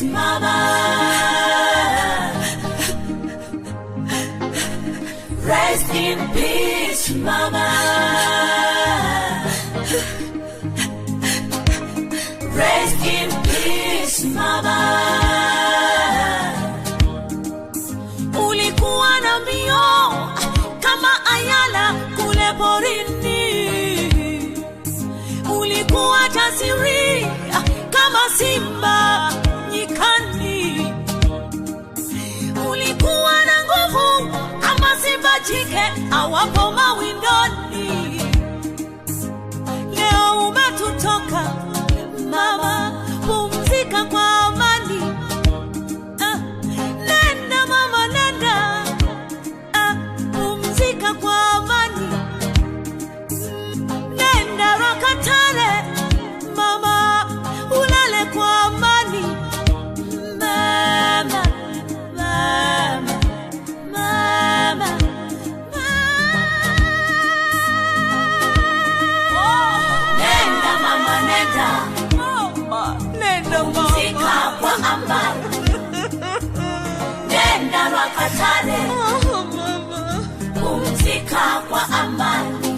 peace, mama. Rest in peace, mama. Rest in peace, mama. Ulikuwa na mbio kama ayala kule porini, ulikuwa jasiri kama simba nyikani, ulikuwa na nguvu kama simba jike awapo mawindoni. Leo umetutoka mama, pumzika kwa amani. Nenda mama, nenda, pumzika kwa amani. Nenda Rwakatare mama, ulale kwa amani. Mama, mama, mama, mama. Nenda mama, nenda. Nenda Pumzika mama. kwa amani. Nenda Rwakatare, Oh, mama. pumzika kwa amani.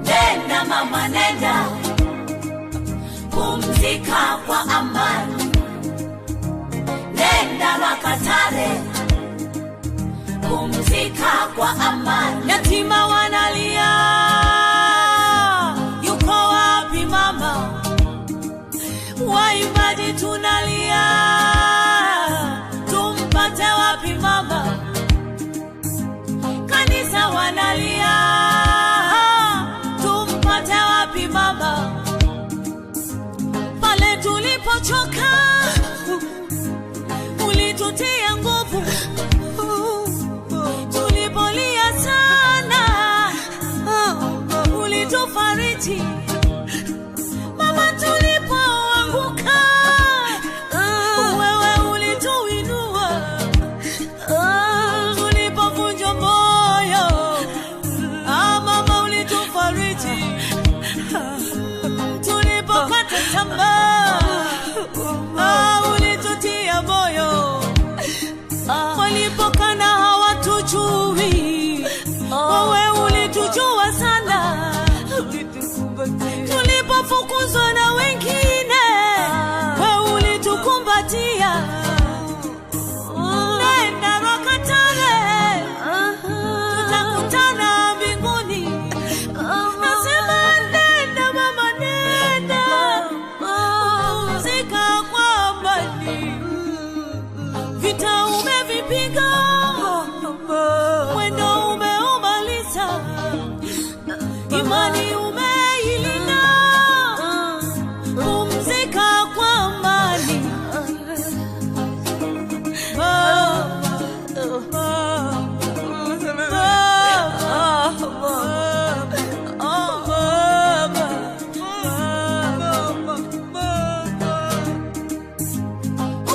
Nenda mama, nenda, pumzika kwa amani. Nenda Rwakatare, pumzika kwa amani. Yatima wanalia, yuko wapi mama? Waimbaji tunalia, tumpate wapi mama? Kanisa wanalia, tumpate wapi mama? Pale tulipochoka ulitutia nguvu, tulipolia sana ulitufariji mama, tulipoanguka wewe ulituinua, tulipovunjwa moyo mama ulitufariji, tulipokata tamaa ulitutia moyo, walipokana hawatujui wewe ulitujua sana, tulipofukuzwa na wengine wewe ulitukumbatia. Nenda Rwakatare, tutakutana mbinguni. Nasema nenda mama, nenda, pumzika kwa amani. Vita umevipiga, mwendo umeumaliza, imani umeilinda, pumzika kwa amani.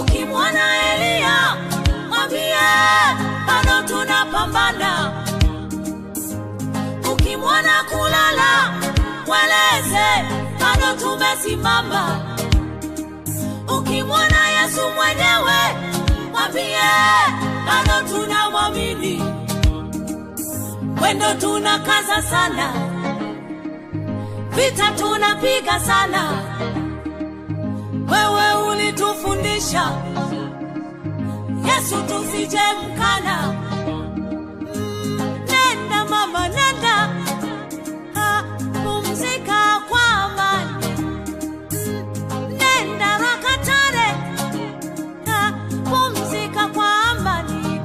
Ukimwona Elia mwambie bado tunapambana. Ukimwona kulala mweleze bado tumesimama. Ukimwona Yesu mwenyewe mwambie bado tunamwamini. Mwendo tunakaza sana, vita tunapiga sana. Wewe ulitufundisha Yesu tusije mkana. Nenda mama, nenda, pumzika kwa amani. Nenda Rwakatare, pumzika kwa amani.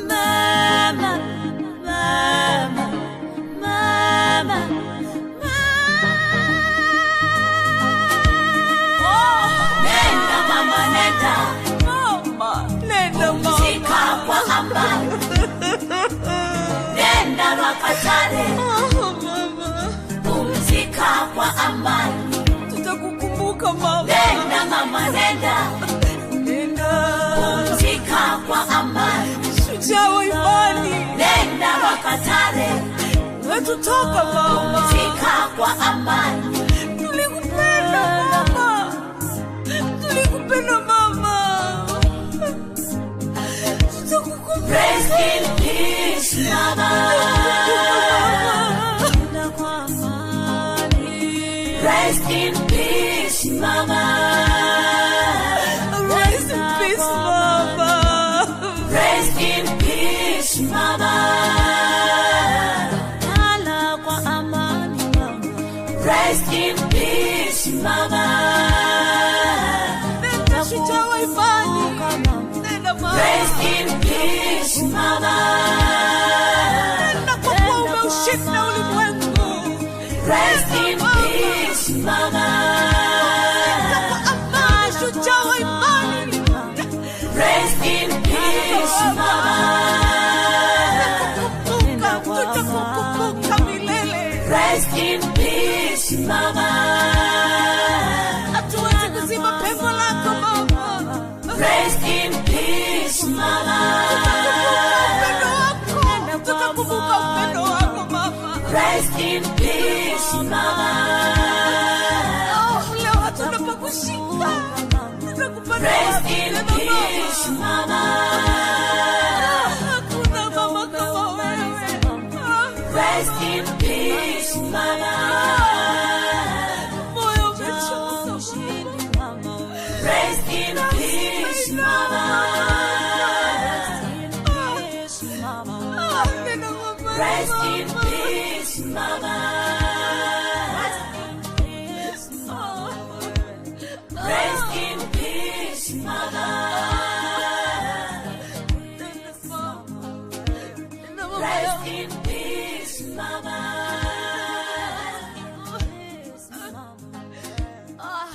Mama, mama, mama, mama. Nenda mama, nenda, Nenda pumzika mama. kwa amani. Nenda Rwakatare, Oh, mama. pumzika kwa amani. Tutakukumbuka mama. Nenda mama, nenda, Nenda. pumzika kwa amani. Shujaa wa imani. Nenda Rwakatare, Wetutoka mama. pumzika kwa amani. Tulikupenda mama. Tulikupenda. Ulishinda ulimwengu. Rest in peace, mama. Kwa amani, shujaa wa imani. Rest in peace, mama. Tutakukumbuka, tutakukumbuka milele. Rest in peace, mama. Hatuwezi kuzima pengo lako mama. Rest in peace, mama. Tutakumbuka upendo wako, tutakumbuka upendo wako mama. Rest in peace, mama. Oh, leo hatuna pa kushika. Tutakupata Rest wapi in tena peace, mama? mama. Hakuna mama kama wewe. Rest in peace, mama. Moyo umechoka mama. Rest in peace, mama. Ah, nena mama, Rest in mama. peace, mama. Rest in peace, mama. Nena mama. Nena mama Rest yangu. in peace, mama. Ah.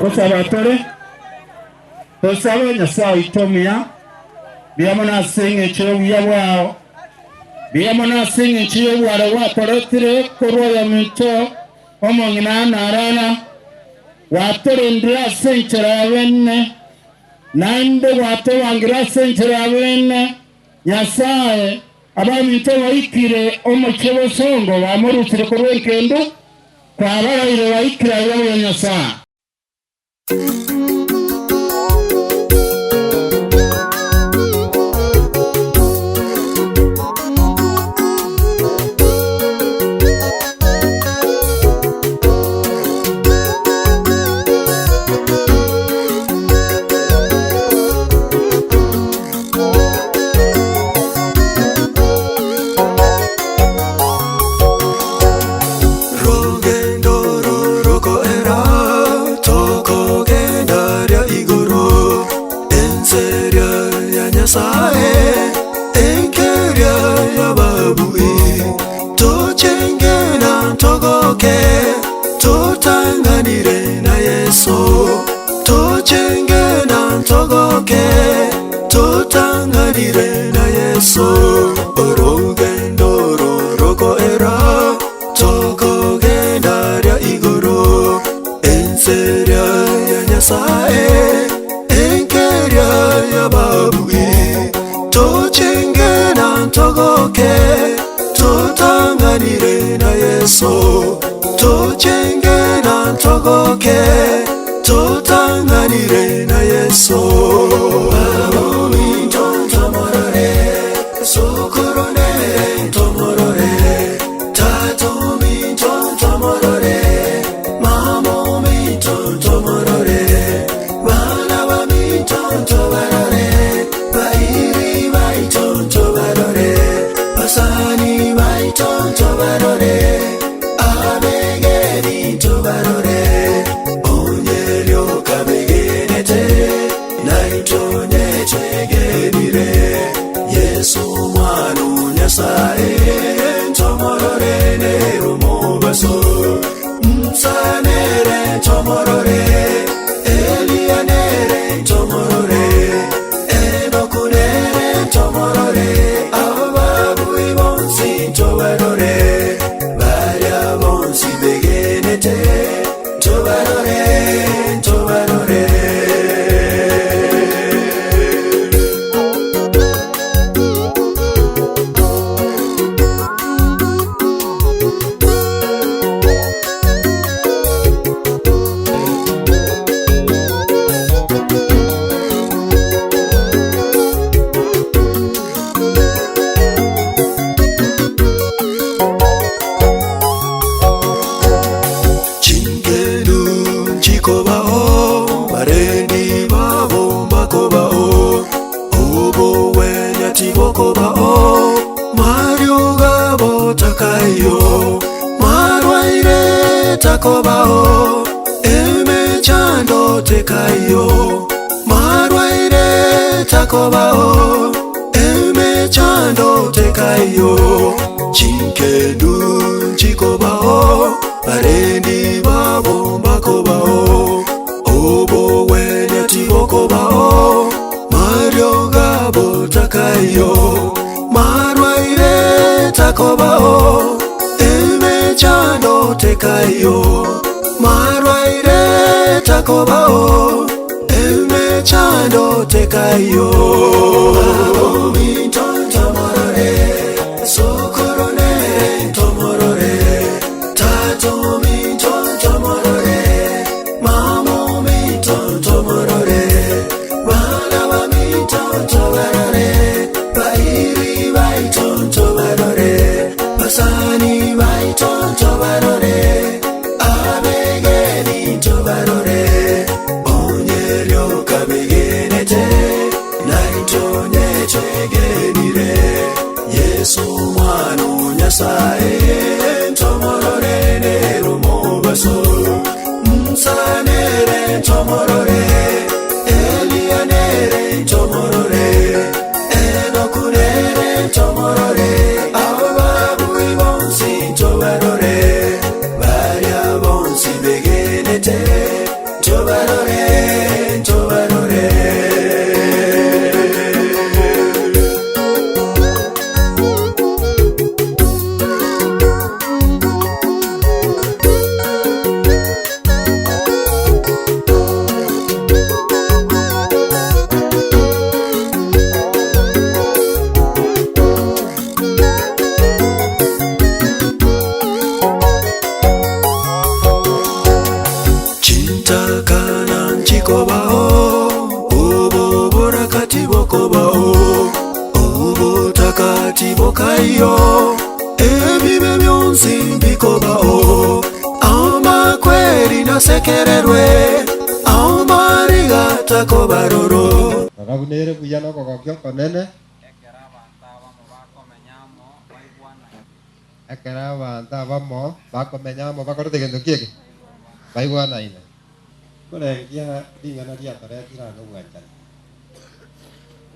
Ngosabatore tosabe Nyasaye itomia biamona singe chiyo bwao biamona singe chiyo bwaro wakoretire korwa ya mito omong'ina narana watorendera senchera bene naende watobangira senchera bene Nyasaye abamito baikire omoche bosongo bamurutire korwa enkendo kwabaraire baikira ya Nyasaye. Tutanganire na Yesu, tuchenge na ntogoke, tutanganire na Yesu. Orugendo rorokoera, tokogenda rya igoro, enseria ya Nyasaye, enkeria ya babui. Tuchenge na ntogoke, tutanganire na Yesu. Tuchenge na ntogoke, tutanganire na Yesu. Baba mintontomorore, sokoronere ntomorore, tato mintontomorore, mamo mintontomorore, bana ba mintontobarore, bairi baitontobarore, basani baitontobarore. Yesu mwana Nyasaye ntomorore nerumobaso msanere ntomorore Elianere ntomorore Enokunere ntomorore ababui bonsi ntobarore baria bonsi begenete ntobarore ntobarore. Takobao emechando tekayo marwaire takobao emechando tekayo chinkendu chikobao barendi babo bakobao obo wenya tibokobao mario gabo takayo marwaire takobao emechando tekayo marwaire takobao emechando tekayo. Babo mintontomorore sokoronere ntomorore tato mintontomorore mamo mintontomorore bana ba mintontobarore bairi baitontobarore basani baitontobarore abegeni ntobarore onyerio kabegenete naitonye twegenire Yesu mwana Nyasaye ntomorore nerumobaso msanere ntomorore Elianere ntomorore Enokunere ntomorore ababui bonsi ntobarore baria bonsi begenete ntobarore. Bobwati bokaiyo ebibe byonsi mbikobao amakweri nasekererwe amarigata kobaroro Rabunere buyano kokokyo konene ekera abantu abamo bakomenyamo bakorete gento kieke baigwanaine korengia ring'ana riatoretire ase obwanchani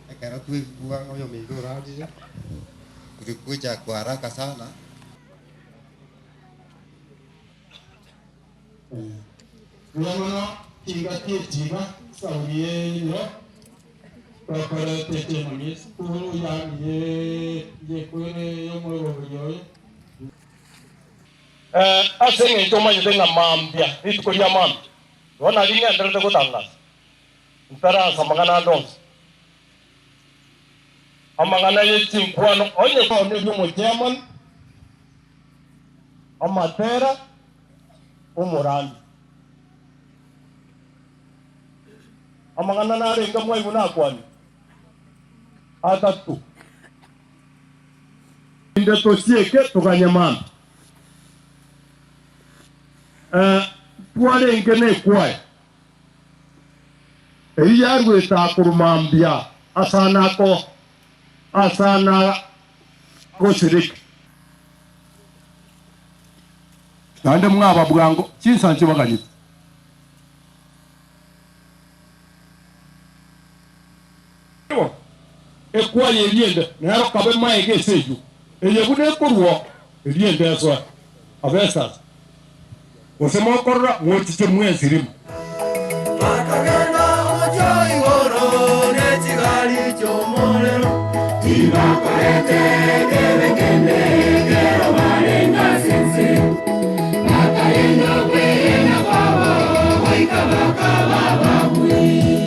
ekero twigwa oyo minto orarire tulikuja kwa haraka sana. Unaona tingatie tiba saurie twakorete chemani skuru ya ye ye kwere yo mwe ase ng'encho manyete ng'a mambia rituko ria mambia bona ring'enderete gotangasa ntarasa mang'ana ande onsi amang'ana ye chinkwano onye kone riomo chairman amatera omorandi amang'ana narenga mwaibu nakwani atatu inde tosieke tuganye mambia twarenge nekwae eyi yarweta kurumambia asanako asana goshiriki nande mwaba bwango chinsanchi baganyitse ekwaye eriende nero kabe maege eseju eyebune ekorwo eriende eswa abesasa gose mokorora mwochiche mwensirimu Bakagenda ojo igoro n'ekigali ky'omuliro Tibakorete kebekende kero barenga sense bakarenda kwena kwabo goika bakaba babui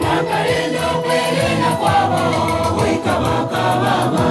Makarendo kwelena kwabo, wika bakaba.